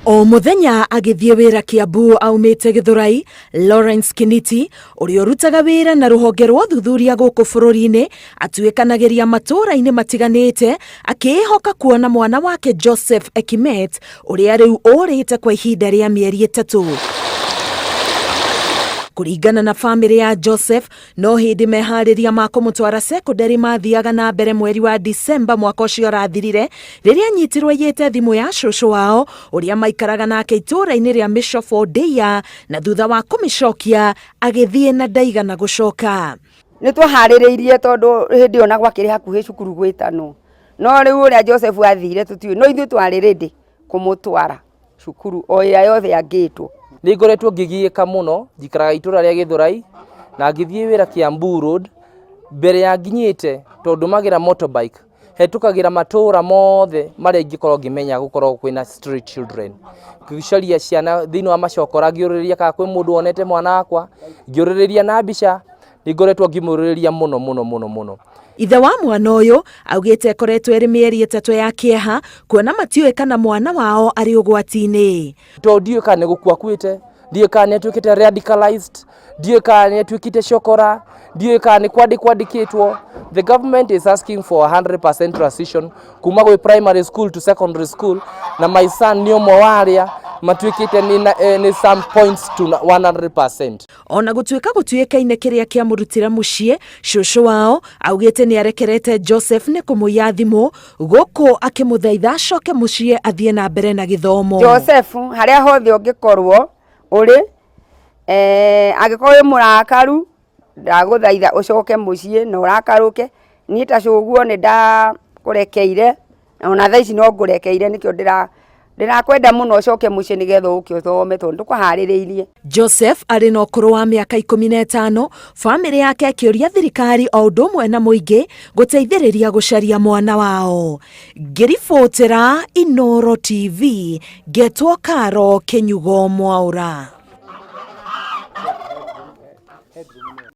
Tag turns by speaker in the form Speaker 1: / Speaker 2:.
Speaker 1: O mũthenya agĩthiĩ wĩra Kiambu aumĩte Gĩthũrai, Lawrence Kiniti, ũrĩa ũrutaga wĩra na rũhonge rwa ũthuthuria gũkũ bũrũri-inĩ, atuĩkanagĩria matũũra-inĩ matiganĩte akĩĩhoka kuona mwana wake Joseph Ekimet, ũrĩa rĩu ũrĩte kwa ihinda rĩa mĩeri ĩtatũ. Kũringana na famĩlĩ ya Joseph, No hĩndĩ meharĩria ma kũmũtwara cekondarĩ mathiaga na mbere mweri wa Disemba mwaka ũcio ũrathirire, rĩrĩa anyitirwo aiyĩte thimũ ya cũcũ wao ũrĩa maikaraga nake itũũra-inĩ rĩa Mĩcobwo Ndĩiya, na thutha wa kũmĩcokia agĩthiĩ na ndaigana gũcoka.
Speaker 2: Nĩ twaharĩrĩirie tondũ hĩndĩ ĩyo na gwakĩrĩ hakuhĩ cukuru gwĩtanwo, no rĩu ũrĩa Joseph athire tũtiũĩ, no ithuĩ twarĩ ready kũmũtwara cukuru o ĩrĩa yothe angĩtwo.
Speaker 3: Nĩ ngoretwo ngĩgiĩka mũno, njikaraga itũra rĩa Gĩthũrai na ngĩthiĩ wĩra Kiambu Road, mbere ya nginyĩte tondũ ndũmagĩra motorbike, hetũkagĩra matũra mothe marĩa ingĩkorwo ngĩmenya gũkorwo kwĩna street children. Ngĩcaria ciana thĩinĩ wa macokora ngĩũrĩrĩria kana kwĩ mũndũ wonete mwana wakwa, ngĩũrĩrĩria na mbica, nĩ ngoretwo ngĩmũrĩrĩria mũno mũno mũno mũno.
Speaker 1: Ithe wa mwana ũyũ augĩte ĩkoretwo ĩrĩ mĩeri ĩtatũ ya kĩeha kuona matiũĩ kana mwana wao arĩ ũgwati-inĩ.
Speaker 3: Tondũ ndiũĩ kana nĩ gũkua akuĩte, ndiũĩ kana nĩ atuĩkĩte radicalized, ndiũĩ kana nĩ atuĩkĩte cokora, ndiũĩ kana nĩ kwandĩkwo andĩkĩtwo. The government is asking for 100% transition kuma gwĩ primary school to secondary school, na my son nĩ ũmwe wa arĩa matuĩkĩte nĩ some points to 100%.
Speaker 1: Ona gũtuĩka gũtuĩkaine kĩrĩa kĩamũrutire mũciĩ, cũcũ wao augĩte nĩ arekerete Joseph nĩ kũmũiya thimũ, gũkũ akĩmũthaitha acoke mũciĩ athiĩ na mbere na gĩthomo.
Speaker 2: Joseph, harĩa hothe ũngĩkorwo ũrĩ, eh, angĩkorwo wĩ mũrakaru, ndagũthaitha ũcoke mũciĩ na ũrakarũke. Niĩ ta cũguo nĩ ndakũrekeire, ona thaa ici no ngũrekeire nĩkĩo ndĩra ndĩrakwenda mũno ũcoke mũciĩ nĩgetha ũke ũthome tondũ nĩtũkũharĩrĩirie.
Speaker 1: Joseph arĩ na ũkũrũ wa mĩaka 15, bamĩrĩ yake ĩkĩũria thirikari o ũndũ ũmwe na mũingĩ gũteithĩrĩria gũcaria mwana wao. Ngĩribotera Inooro TV, ngetwo Karo Kĩnyugo Mwaũra.